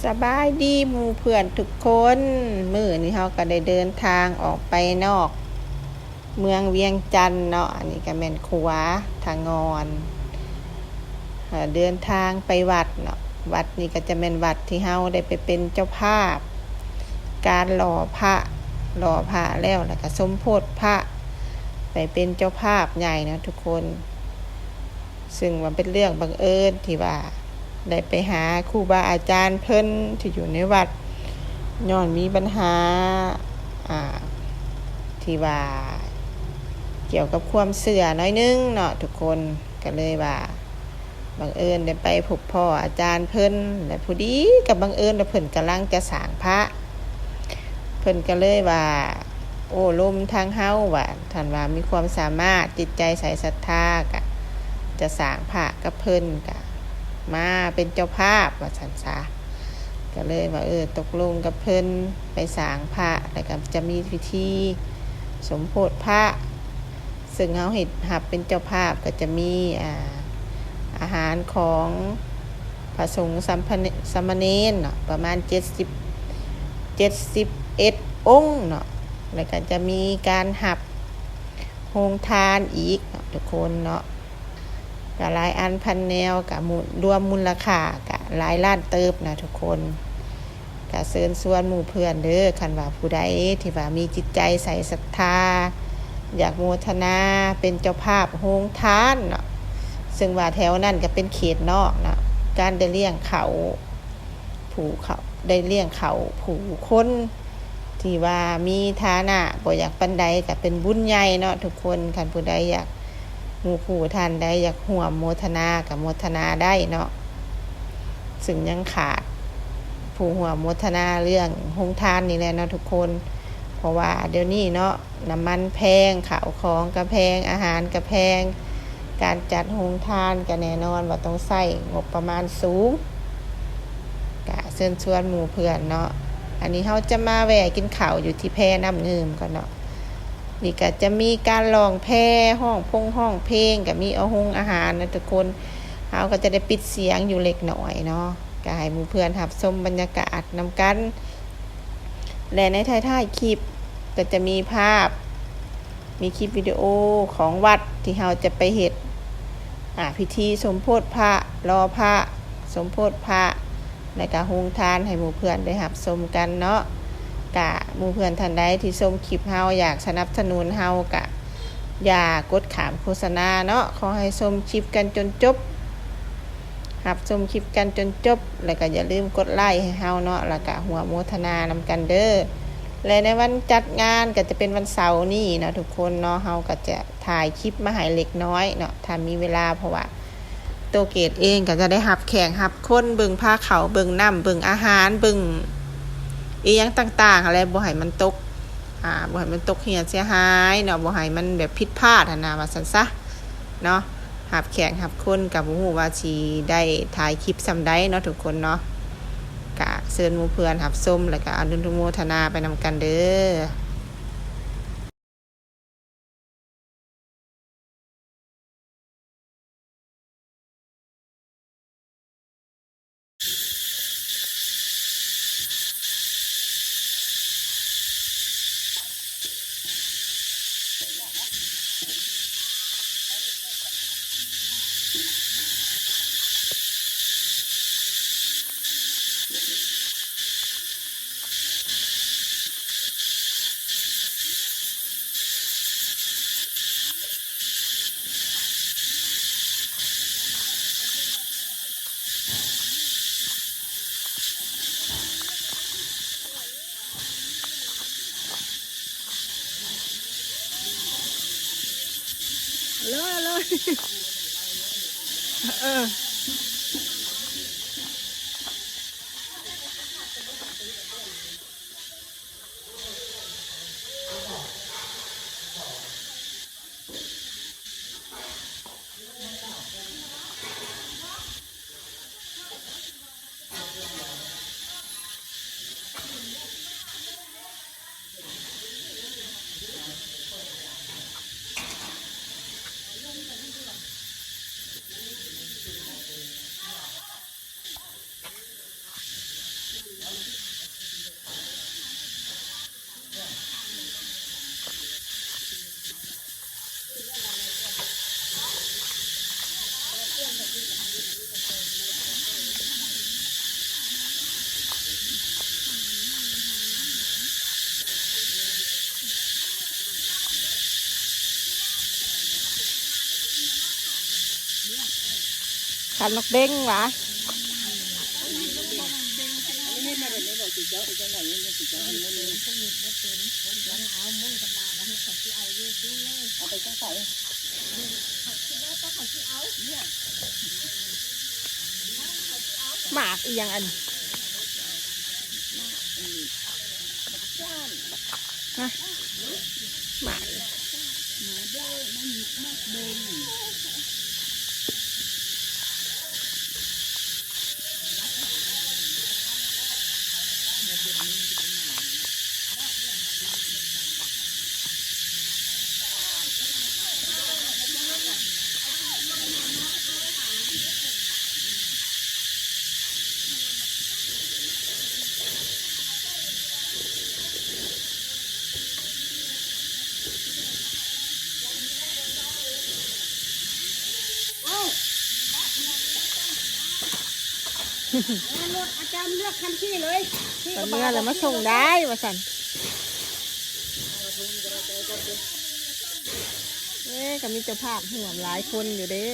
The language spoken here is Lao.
ສະບາຍດີໝູ່ເພື່ອນທຸກຄົນ, ມື້ນີ້ເຮົາກໍໄດ້ເດີນທາງອອກໄປນອກເມືອງວຽງຈັນເນາະ. ອັນນີ້ກໍແມ່ນຂົວທາງອນ ເດີນທາງໄປວັດເນາະ. ວັດນີ້ກໍຈະແມ່ນວັດທີ່ເຮົາໄດ້ໄປເປັນເຈົ້າພາບການຫຼໍ່ພະ, ຫຼໍ່ພະແລ້ວ ແລ້ວກໍສົມໂພດພະ ໄປເປັນເຈົ້າພາບໃຫຍ່ເນາະທຸກຄົນ. ຊຶ່ງວ່າເປັນເລື່ອງບັງເອີນທີ່ວ່າໄດ້ໄປຫາຄູບາອາຈານເພິ່ນທີ່ຢູ່ໃນວັດ ຍ້ອນມີບັນຫາ ອ່າ ທີ່ວ່າກ່ຽວກັບຄວາມເຊື່ອໜ້ອຍໜຶ່ງເນາະທຸກຄົນ. ກໍເລີຍວ່າບັງເອີນໄດ້ໄປພົບພໍ້ອາຈານເພິ່ນ ແລະ ພໍດີກໍບັງເອີນວ່າເພິ່ນກຳລັງຈະສ້າງພະ. ເພິ່ນກໍເລີຍວ່າ ໂອ້ລົມທາງເຮົາວ່າ ທ່ານວ່າມີຄວາມສາມາດ ຈິດໃຈໃສສັດທາ ກະຈະສ້າງພະກັບເພິ່ນ ກະມາເປັນເຈົ້າພາບວ່າຊັ້ນຊະ. ກະເລີຍວ່າ ເອີ ຕົກລົງກັບເພິ່ນໄປສ້າງພະ ແລ້ວກະຈະມີພິທີສົມໂພດພະ. ຊຶ່ງເຮົາເຮັດ ຮັບເປັນເຈົ້າພາບກໍຈະມີ ອ່າ ອາຫານຂອງພະສົງສາມພະເນ ສາມະເນນເນາະ ປະມານເຈັດສິບ ເຈັດສິບເອັດອົງເນາະ ແລ້ວກໍຈະມີການຮັບໂຮງທານອີກເນາະທຸກຄົນເນາະ. ກໍຫຼາຍອັນພັນແນວ ກໍມູນ ລວມມູນລະຄ່າກໍຫຼາຍລ້ານເຕີບນະທຸກຄົນ. ກະເຊີນຊວນໝູ່ເພື່ອນເດີ ຄັນວ່າຜູ້ໃດທີ່ວ່າມີຈິດໃຈໃສສັດທາ ຢາກໂມທະນາເປັນເຈົ້າພາບໂຮງທານເນາະ, ເຊິ່ງວ່າແຖວນັ້ນກະເປັນເຂດນອກເນາະ. ການໄດ້ລ້ຽງເຂົ້າຜູ້ເຂົາ ໄດ້ລ້ຽງເຂົ້າຜູ້ຄົນທີ່ວ່າມີຖານະບໍ່ຢາກປານໃດ ກະເປັນບຸນໃຫຍ່ເນາະທຸກຄົນ. ຄັນຜູ້ໃດຢາກ ໝູ່ຄູ່ທ່ານໃດຢາກຮ່ວມໂມທະນາກໍໂມທະນາໄດ້ເນາະ, ຊຶ່ງຍັງຂາດຜູ້ຮ່ວມໂມທະນາເລື່ອງໂຮງທານນີ້ແຫຼະເນາະທຸກຄົນ. ເພາະວ່າດຽວນີ້ເນາະ ນ້ຳມັນແພງ, ເຂົ້າຂອງກໍແພງ, ອາຫານກໍແພງ, ການຈັດໂຮງທານກໍແນ່ນອນວ່າຕ້ອງໃຊ້ງົບປະມານສູງ. ກະເຊີນຊວນໝູ່ເພື່ອນເນາະ, ອັນນີ້ເຮົາຈະມາແວ່ກິນເຂົ້າຢູ່ທີ່ແພນ້ຳງື່ມກ່ອນເນາະ. ນີ້ກໍຈະມີການຮ້ອງແພ, ຮ້ອງພົງຮ້ອງເພງ, ກໍມີອາຫົງອາຫານນະທຸກຄົນ. ເຮົາກໍຈະໄດ້ປິດສຽງຢູ່ເລັກນ້ອຍເນາະ, ກໍໃຫ້ໝູ່ເພື່ອນຮັບຊົມບັນຍາກາດນຳກັນ. ແລະ ໃນທ້າຍໆຄລິບກໍຈະມີພາບ, ມີຄລິບວິດີໂອຂອງວັດທີ່ເຮົາຈະໄປເຮັດ ອາ ພິທີສົມໂພດພະ, ຫຼໍ່ພະ, ສົມໂພດພະ ແລະກະໂຮງທານໃຫ້ໝູ່ເພື່ອນໄດ້ຮັບຊົມກັນເນາະ. ກະໝູ່ເພື່ອນທ່ານໃດທີ່ຊົມຄລິບເຮົາ ຢາກສະໜັບສະໜູນເຮົາ ກະຢ່າກົດຂ້າມໂຄສະນາເນາະ. ຂໍໃຫ້ຊົມຄລິບກັນຈົນຈົບ, ຮັບຊົມຄລິບກັນຈົນຈົບ ແລະກະຢ່າລືມກົດໄລໃຫ້ເຮົາເນາະ, ແລະກະຮ່ວມໂມທະນານຳກັນເດີ. ແລະໃນວັນຈັດງານກະຈະເປັນວັນເສົານີ້ເນາະທຸກຄົນເນາະ, ເຮົາກະຈະຖ່າຍຄລິບມາໃຫ້ເລັກນ້ອຍເນາະ ຖ້າມີເວລາ, ເພາະວ່າ ໂຕເກດເອງກໍຈະໄດ້ຮັບແຂກຮັບຄົນ, ເບິ່ງພາເຂົ້າເບິ່ງນ້ຳ, ເບິ່ງອາຫານ, ເບິ່ງອີ່ຫຍັງຕ່າງໆຫັ້ນແຫຼະ, ບໍ່ໃຫ້ມັນຕົກ ອາ ບໍ່ໃຫ້ມັນຕົກເຮ່ຍເສຍຫາຍເນາະ, ບໍ່ໃຫ້ມັນແບບຜິດພາດຫັ້ນນະ ວ່າຊັ້ນຊະເນາະ. ຮັບແຂກຮັບຄົນກໍບໍ່ຮູ້ວ່າຊິໄດ້ຖ່າຍຄລິບສ່ຳໃດເນາະທຸກຄົນເນາະ. ກະເຊີນໝູ່ເພື່ອນຮັບຊົມ ແລ້ວກະອະນຸໂມທະນາໄປນຳກັນເດີ. ເລີຍ ເລີຍ ເອີ. ຄັນໝາກເບັງຫວາ? ໝາກອີ່ຫຍັງອັນ? ຮະ? ໝາກ ເອົາລົດອາຈານເລືອກຄັນຂີ່ເລີຍ ຂີ່ກະບະ ເມື່ອແລ້ວມາສົ່ງໄດ້ວ່າຊັ້ນ. ເອີ ກໍມີເຈົ້າພາບຮ່ວມຫຼາຍຄົນຢູ່ເດ້.